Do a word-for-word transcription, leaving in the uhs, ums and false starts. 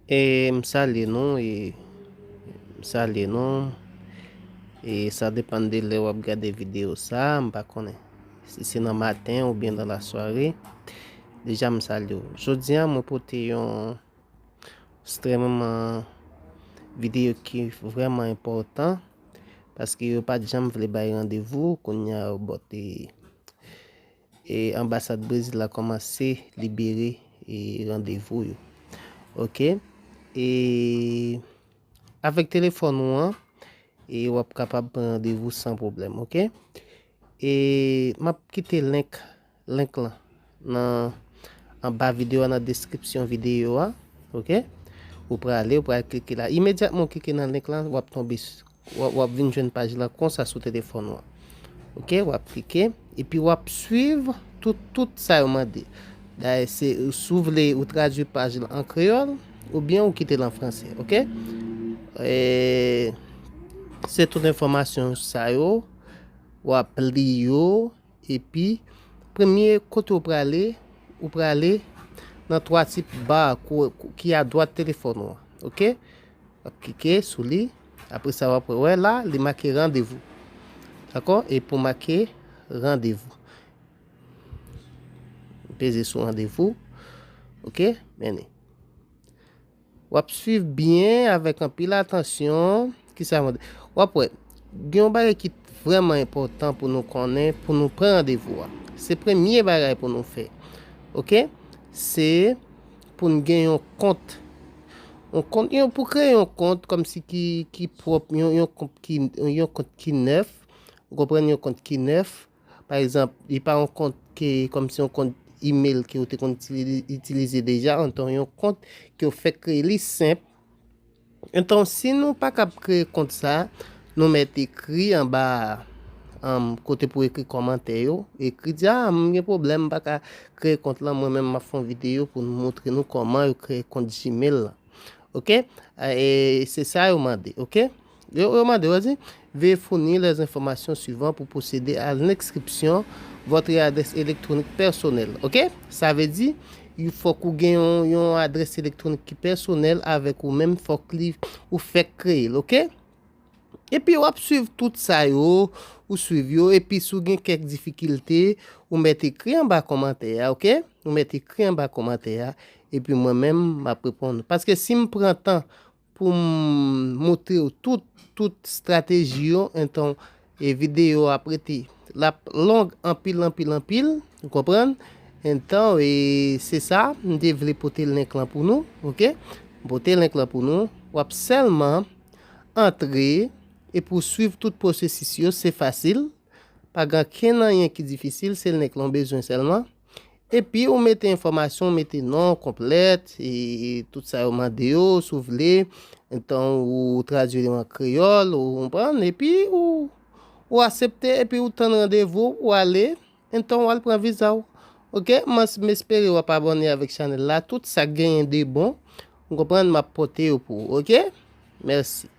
E m salye nou, e m salye nou. E sa depann de lè w ap gade videyo sa, m pa konnen si se nan maten oubyen nan lasware. Deja m salye w. Jodi a, mwen pote yon ekstrèmman videyo ki vrèman enpòtan, paske yo pa t janm vle bay randevou, kounye a yo bote e anbasad Brezil la kòmanse libere e randevou yo. Oke? E avèk telefòn ou an, e w ap kapab pran randevou san pwoblèm, oke? E m ap kite link, link lan nan anba videyo a, nan deskripsyon videyo a, oke? Ou prale, ou pral klike la. Imedyatman w klike nan link lan, w ap tonbe s- w ap, w ap vin jwenn paj lan konsa sou telefòn ou an. Oke, w ap klike, epi w ap swiv tout, tout sa yo mande. Dayè, se, si w vle, ou tradui paj lan an kreyòl, oubyen ou kite l an franse, oke? E, se tout enfòmasyon sa yo, w ap li yo, epi premye kote ou prale, ou prale nan twa ti ba ko- ko- ki adwat telefòn ou an, oke? W ap klike sou li. Apre sa, w ap wè la, li make randevou. Dakò? E pou make randevou, peze sou randevou. Oke? Mennen. W ap swiv byen avèk anpil atansyon. Kisa mande? W ap wè, gen yon bagay ki vrèman enpòtan pou nou konnen, pou nou pran randevou a. Se premye bagay pou nou fè. Oke? Se pou n gen yon kont. Yon kont, yon, pou kreye yon kont kòmsi ki, ki pwòp, yon, yon kont ki, yon kont ki nèf. Ou konprann, yon kont ki nèf. Pa egzanp, li pa yon kont ke, kòmsi yon kont email ke ou te konn itili- itilize deja, antan yon kont ke w fèk kreye, li senp. Antan, si nou pa kab kreye kont sa, nou mèt ekri anba, um, kote pou ekri kòmantè yo. Ekri di, "Ah, m gen pwoblèm, m pa ka kreye kont lan, mwen menm m ap fè yon videyo pou nou montre nou kòman yo kreye kont Gmail lan." Oke? E se sa yo mande, oke? Yo, yo mande, yo di, "Veuillez fournir les informations suivantes pour procéder à l'inscription, votre adresse électronique personnelle." Oke? Sa vle di, il fòk ou gen yon, yon adrès elektwonik ki pèsonèl avèk ou menm, fòk li, ou fèk kreye l, oke? Epi w ap swiv tout sa yo, ou swiv yo, epi si w gen kèk difikilte, ou mèt ekri anba kòmantè a, oke? Ou mèt ekri anba kòmantè a, epi mwen menm, m ap reponn ou. Paske si m pran tan pou m montre w tout, tout estrateji yo, enton, e videyo ap rete, l ap long anpil, anpil, anpil, ou konprann? Enton, e se sa, m te vle pote link lan pou nou, oke? M pote link lan pou nou, w ap sèlman antre epi w swiv tout pwosesis yo, se fasil. Pa gen ankenn anyen ki difisil, se link lan w bezwen sèlman. Epi ou mete enfòmasyon, ou mete non konplèt, e tout sa yo mande yo, si w vle. Enton ou tradui li an kreyòl, ou konprann, epi ou, ou aksepte, epi ou tann randevou, ou ale, enton w al pran viza w. Oke, m, m espere w ap abòne avèk chanèl la. Tout sa k genyen de bon, ou konprann, m ap pote yo pou ou, oke? Mèsi.